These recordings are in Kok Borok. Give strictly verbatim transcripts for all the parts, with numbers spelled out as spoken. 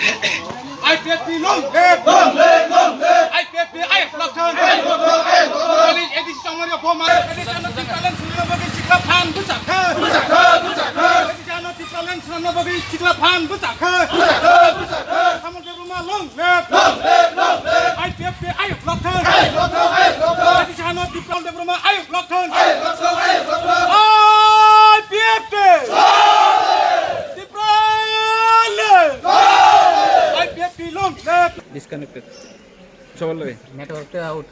I P F T long live! Long live! Long live! I P F T ayok lokthang! Ayok lokthang! Ayok lokthang! Police A D C Chongmaria boma! Police ano Tipraland swnamna bagwi sikla phan bwchakha! Bwchakha! Bwchakha! Police ano Tipraland swnamna bagwi sikla phan bwchakha! Bwchakha! Bwchakha! Samol Debbarma long live! Long live! Long live! I P F T ayok lokthang! Ayok lokthang! Ayok lokthang! Police ano Tipraland Debbarma ayok lokthang! Ayok lokthang! Ayok lokthang! I P F T! Tipraland! I P F T long live! Disconnected. Chalo. Network out.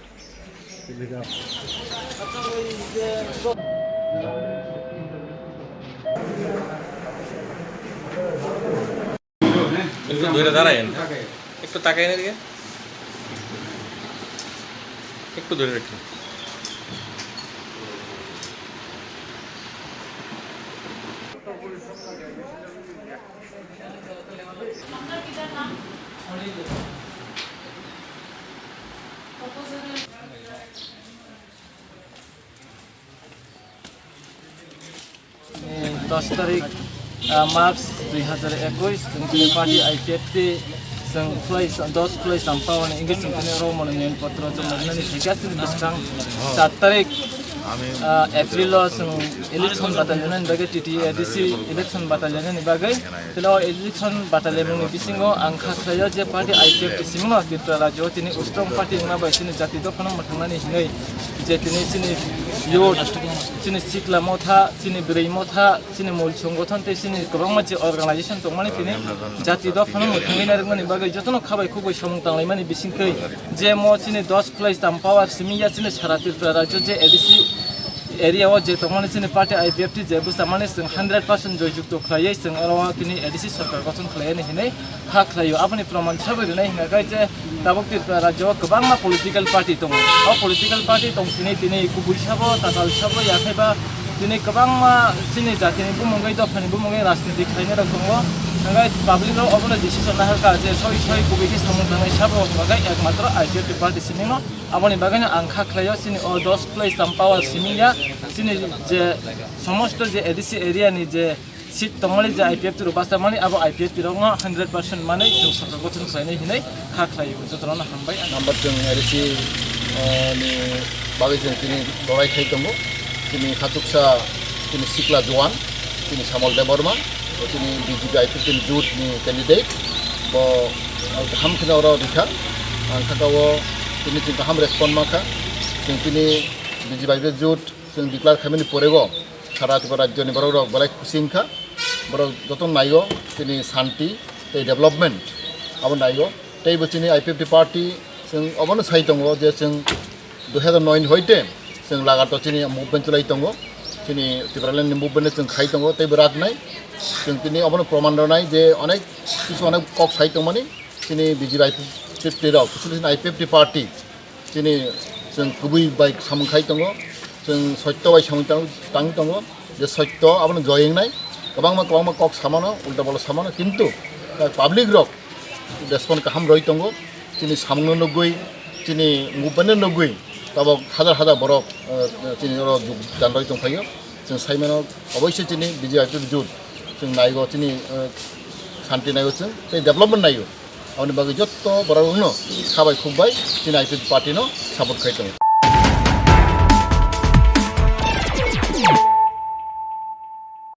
একটু ধরে দাঁড়ায়েন, একটু তাকাইন এদিকে, একটু ধরে রাখেন। Dos tarik, ah, March dui hazar ekush, chwng tini party I P F T, chwng khwlai, dos khwlai sampao ni wngwi chwng tini oro mononyan potro chwng nani thaikia chini bwskang. Sat tarik, ah, April o chwng election batalyanani bagwi, T T A D C election batalyanani bagwi, tini o election batalyanani bisingo ang kha khlaio je party I P F T simi no Tripura rajyo tini ustrong party wngma bai chini jati dophano mwthangnani hinwi je tini chini youth, chini sikla motha, chini bwrwi motha, chini mol songothon tei chini kwbangma je organization tongmani tini jati dophano mwthangwi narwknani bagwi jotono khabai khukbai samung tanglaimani bisingtwi je mo chini dos khwlai cham power simi ya chini sara Tripura rajyo je A D C area o je tongmani chini party I P F T je bwchamani chwng hundred percent joyjukto khlaiwi chwng oro tini A D C sorkar gothon khlaiyani hinwi kha khlaio. Aboni proman sabai rwnai hwnkha khe je tabuk Tripura rajyo o kwbangma political party tongo. O political party tong sini tini kubui sabo, tatal sabo, yakhai ba tini kwbangma chini jatini bumungwi, dophani bumungwi rajniti khlainai rok tongo. Hwnkhe public rok obono decision naharkha je soi soi kubui khe samung tangnai sabo hwnkha khe ekmatro I P F T party simi no. Aboni bagwi no ang kha khlaio chini o dos khwlai cham power simi ya chini je somosto je A D C area ni je seat tongmani je I P F T rok bachamani, abo I P F T rokno hundred percent manwi chwng sorkar gothon khlainai hinwi kha khlaio. Jotono hambai. Number chwng A D C, eh, ni bagwi chwng tini lorai khai tongo. Tini khachuksa tini sikla juan, tini Samol Debbarma, tini B J P I P F T ni youth ni candidate. Bo, eh, kaham kheno oro rikha. Ang kha o tini chwng kaham respond mankha. Chwng tini B J P I P F T youth chwng declare khaimani porego sara Tripura rajyoni borok rok belai khusi wngkha. Borok joto naigo chini santi tei development abo naigo. Tei bo chini I P F T party chwng obono sai tongo je chwng dui hazar noi ni hoite chwng lagato chini movement chwlai tongo. Chini Tipraland ni movement chwng khai tongo tei bo raknai. Chwng tini obono proman rwnai je onek kisu onek kok sai tongmani chini B J P I P F T rok, specially chini I P F T party. Chini chwng kubui bai samung khai tongo, chwng sotto bai samung tang, tang tongo, je sotto abono joy wngnai, kwbangma, kwbangma kok samano, ulta pulta samano, kintu, eh, public rok respond kaham roi tongo, chini samungno nugui, chini movement no nugui, tabok hajar hajar borok, eh, chini oro jog dan roi tongphaio. Chwng sai mano, oboise chini B J P I P F T youth, chwng naigo chini, eh, santi naigo chwng, tei development naigo. Aboni bagwi jotto borok wngno khabai khukbai chini I P F T party no support khai tongo.